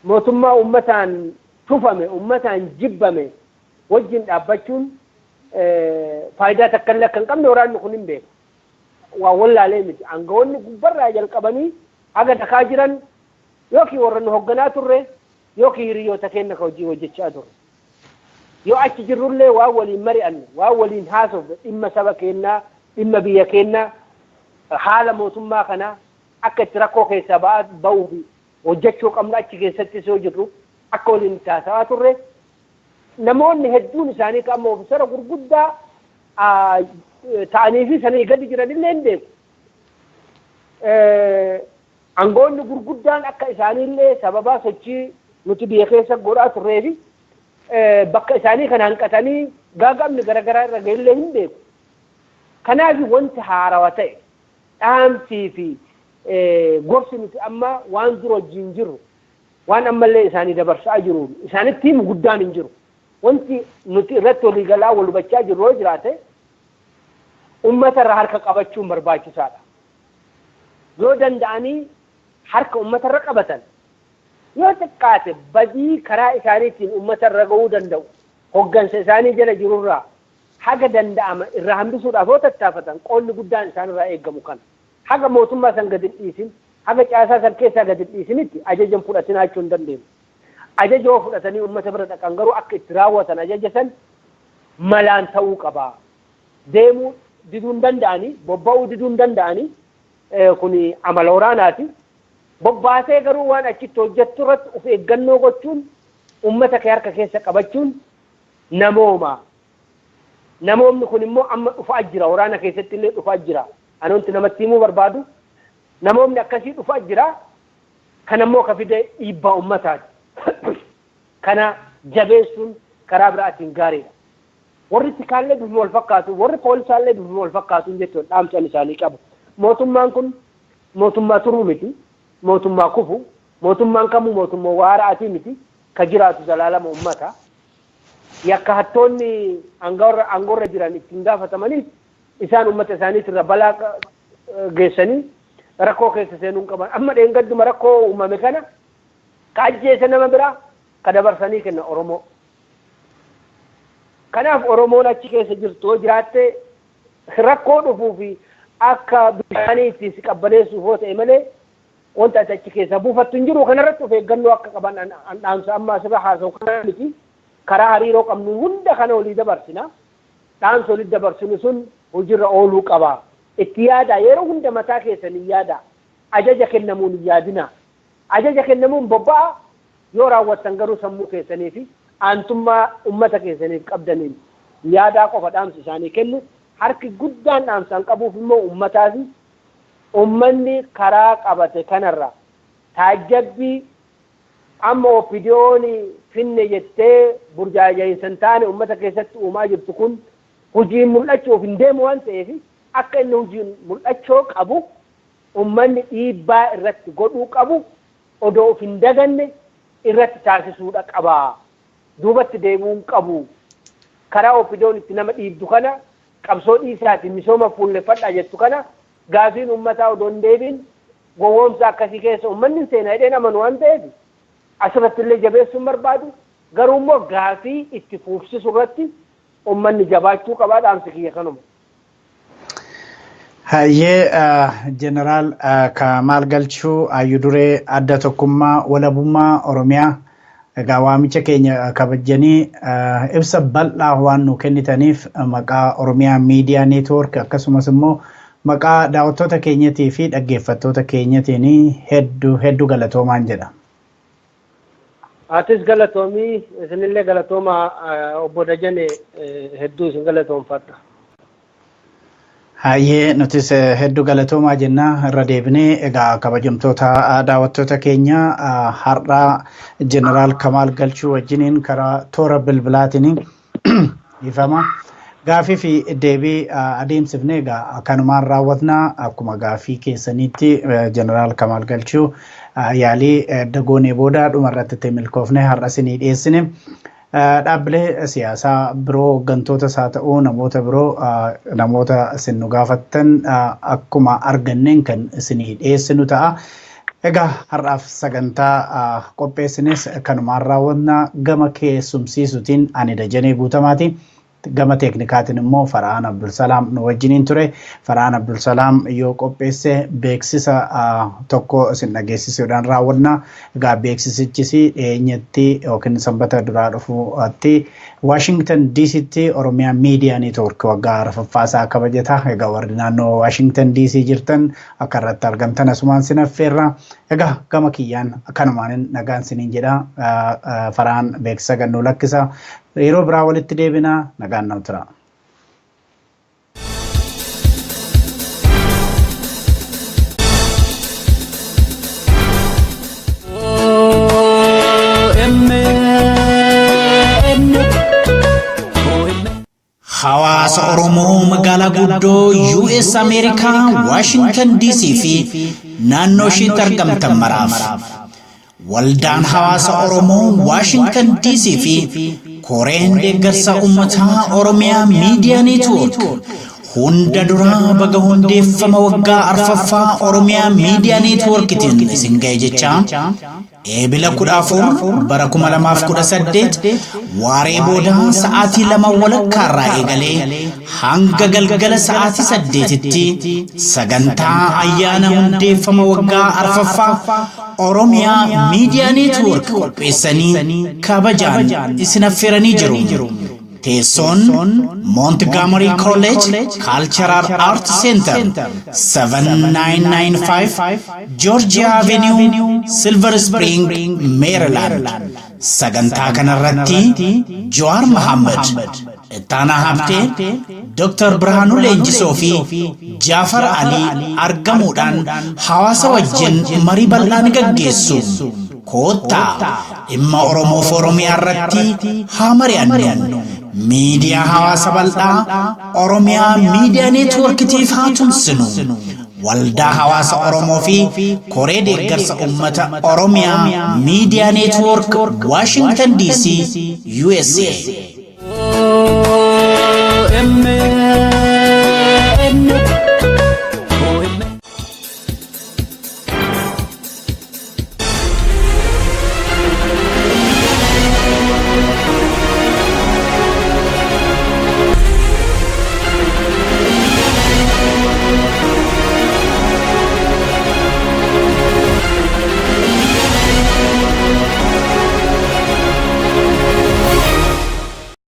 Mootummaa uummataan tufame, uummataan jibbame wajjin dhaabbachuun faayidaa takka illee akka hin qabne waraanni kun hin beeku. Waa wallaalee miti. Aangawoonni gubbarraa jalqabanii haga dakaa jiran yookiin warra nu hoogganaa turre yookiin hiriyoota keenya ka hojii hojjechaa turre. Yoo achi jirrullee waan waliin mari'annu, waan waliin haasofne dhimma saba keenyaa, dhimma biyya keenyaa, haala mootummaa kanaa akka itti rakkoo keessaa ba'uu fi hojjechuu qabnu achi keessattis yoo jirru akka waliin taasisaa turre. Namoonni hedduun isaanii qaama ofiisara gurguddaa ta'anii fi sanii gadi jiranillee hin beeku. Aangoonni gurguddaan akka isaaniillee sababaa sochii nuti biyya keessa godhaa turree fi bakka isaanii kana hanqatanii gaagamni garaagaraa irra ga'ellee hin beeku. Kanaaf wanti haarawaa ta'e dhaamsii fi gorsi nuti amma waan dura wajjin jirru waan ammallee isaanii dabarsaa jiru isaanitti himu guddaan hin jiru. Wanti nuti irratti waliigalaa wal hubachaa jirru yoo jiraate uummata irra harka qabachuun barbaachisaadha. Yoo danda'anii harka uummata irra qabatan yoo xiqqaate badii karaa isaaniitiin uummata irra ga'uu danda'u hoggansa isaanii jala jirurraa haga danda'ama irraa hambisuudhaaf yoo tattaafatan qoonni guddaan isaanirraa eeggamu kana. Haga mootummaa san gadi dhiisin, haga caasaa san keessaa gadi dhiisinitti ajajan fudhatinaa jechuu hin dandeenyu. Ajaja yoo fudhatanii uummata bira dhaqan garuu akka itti raawwatan ajaja san malaan ta'uu qaba. Deemuu diduu hin danda'anii, bobba'uu diduu hin danda'anii kun amala waraanaati. Bobbaasee garuu waan achitti hojjettu irratti of eeggannoo gochuun uummata kee harka keessa qabachuun namooma. Namoomni kun immoo amma dhufaa jira, waraana keessatti illee dhufaa jira. Ani wanti namatti himuu barbaadu namoomni akkasii dhufaa jira. Kan ammoo ka fide dhiibbaa uummataati. Kana jabeessuun karaa biraatiin gaariidha. Warri tikaallee bifuma wal fakkaatu, warri poolisaallee bifuma wal fakkaatu jechuun dhaamsan isaanii qabu. Mootummaan kun mootummaa turuu miti, mootummaa kufu, mootummaan kamuu mootummaa waara'atii miti, ka jiraatu zalaalama uummata. Yakka hattoonni aangoorra jiran ittiin gaafatamaniif isaan uummata isaaniitirra balaa geessanii rakkoo keessa seenuu hin qaban. Amma dheengadduma rakkoo uumame kana ka ajjeese nama biraa ka dabarsanii kenna Oromoo. Kanaaf Oromoon achi keessa jirtu yoo jiraatte rakkoo dhufuu fi akka bishaanii itti si qabbaneessuuf yoo ta'e malee wanta ati achi keessa buufattu hin jiru. Kanarratti of eeggannoo akka qaban an dhaamsa amma asirra haasa'u kana miti. Karaa hariiroo qabnu hunda kana walii dabarsina. Dhaamsa walii dabarsinu sun hojiirra ooluu qaba. Itti yaada yeroo hunda mataa keessan hin yaada. Ajaja kennamuun hin yaadina. Ajaja kennamuun bobba'a yoo raawwattan garuu sammuu keessanii fi aantummaa uummata keessaniif qabdaniin yaadaa qofa dhaamsi isaanii kennu. Harki guddaan dhaamsaan qabuuf immoo uummataa fi uummanni karaa qabate kanarra taajjabbii amma OPDO'n finne jettee burjaaja'iinsa hin taane uummata keessatti uumaa jirtu kun hojiin mul'achuuf hin deemu waan ta'eef akka inni hojiin mul'achuu qabu uummanni dhiibbaa irratti godhuu qabu odoo of hin daganne irratti taasisuudha qaba. Duubatti deebi'uu qabu. Karaa OPDO'n itti nama dhiibdu kana qabsoo dhiisaatiin misooma fuulleffadhaa jettu kana gaafiin uummataa odoo hin deebiin gowwoomsa akkasii keessa uummanni hin seenaa jedheen amanu waan ta'eef asirratti illee jabeessuun barbaadu garuu immoo gaafii itti fuufsisu irratti uummanni jabaachuu qabaa dhaamsi kiyya kanuma. Hayyee Jeneraal Kamaal Galchuu Hayyuu-duree adda tokkummaa walabummaa Oromiyaa egaa waamicha keenya kabajanii ibsa bal'aa waan nu kennitaniif maqaa Oromiyaa Miidiyaa Neetwoork akkasumas immoo maqaa daawwattoota keenyatii fi dhaggeeffattoota keenyatiin hedduu hedduu galatoomaan jedha. Atis galatoomii isinillee galatooma obbo Dajane hedduu isin galatoomfadha. Hayyee nutis hedduu galatoomaa jenna irra deebinee egaa kabajamtoota daawwattoota keenya har'a Jeneraal Kamaal Galchuu wajjiniin karaa toora bilbilaatiin ifama. Gaafii fi deebii adeemsifne egaa kanumaan raawwatna akkuma gaafii keessaniitti Jeneraal Kamaal Galchuu yaalii dagoonee booda dhumarratti itti milkoofne har'a isinii dhiyeessine. Dhaabbilee siyaasaa biroo hooggantootas haa ta'u namoota biroo namoota isin nu gaafattan akkuma arganneen kan isinii dhiyeessinu ta'a. Egaa har'aaf sagantaa qopheessines kanumaan raawwannaa gama keessumsiisuutiin ani Dajanee Guutamaati. Gama teeknikaatiin immoo Fara'aan Abdulsalaam nu wajjiniin ture. Fara'aan Abdulsalaam yoo qopheesse beeksisa tokko isin dhageessisuudhaan raawwanna. Egaa beeksisichis dhiyeenyatti yookiin sanbata duraa dhufuutti Waashingtan DCtti Oromiyaa Miidiyaa Neetwoork waggaa arfaffaasaa kabajata. Egaa warri naannoo Waashingtan DC jirtan akka irratti argamtan asumaan sin affeerra. Egaa gama kiyyaan kanumaan nagaan siniin jedha. Fara'aan beeksisa gannuu lakkisa. Yeroo biraa walitti deebina, nagaan nama tura. Hawaasa Oromoo magaalaa guddoo US Ameerikaa Waashingtan DC fi naannoo isheetti argamtan maraaf, waldaan hawaasa Oromoo Waashingtan DC fi koreen deeggarsa uummataa Oromiyaa Miidiyaa Neetwoork hunda duraa baga hundeeffama waggaa arfaffaa Oromiyaa Miidiyaa Neetwoorkitiin isin ga'e jechaa, Eebila 14 bara 2018 waaree boodaa sa'aatii 2 walakkaarraa eegalee hanga galgala sa'aatii 8tti sagantaa ayyaana hundeeffama waggaa arfaffaa Oromiyaa Miidiyaa Neetwoork qopheessanii kabajaan isin affeeranii jiru. Teessoon Montgomery College Cultural Arts Center, 7995 Georgia Avenue, Silver Spring, Maryland. Sagantaa kanarratti Jawaar Mohammad, Ittaanaa Habtee, Dr. Birhaanuu Leenjisoo fi Jaafar Alii argamuudhaan hawaasa wajjin marii bal'aa ni gaggeessu. Koottaa dhimma Oromoo fi Oromiyaa irratti haa mari'annu. Miidiyaa hawaasa bal'aa Oromiyaa Miidiyaa Neetwoorkitiif haa tumsinu. Waldaa Hawaasa Oromoo fi Koree Deeggarsa Uummata Oromiyaa Miidiyaa Neetwoork, Washington DC, USA. OMN.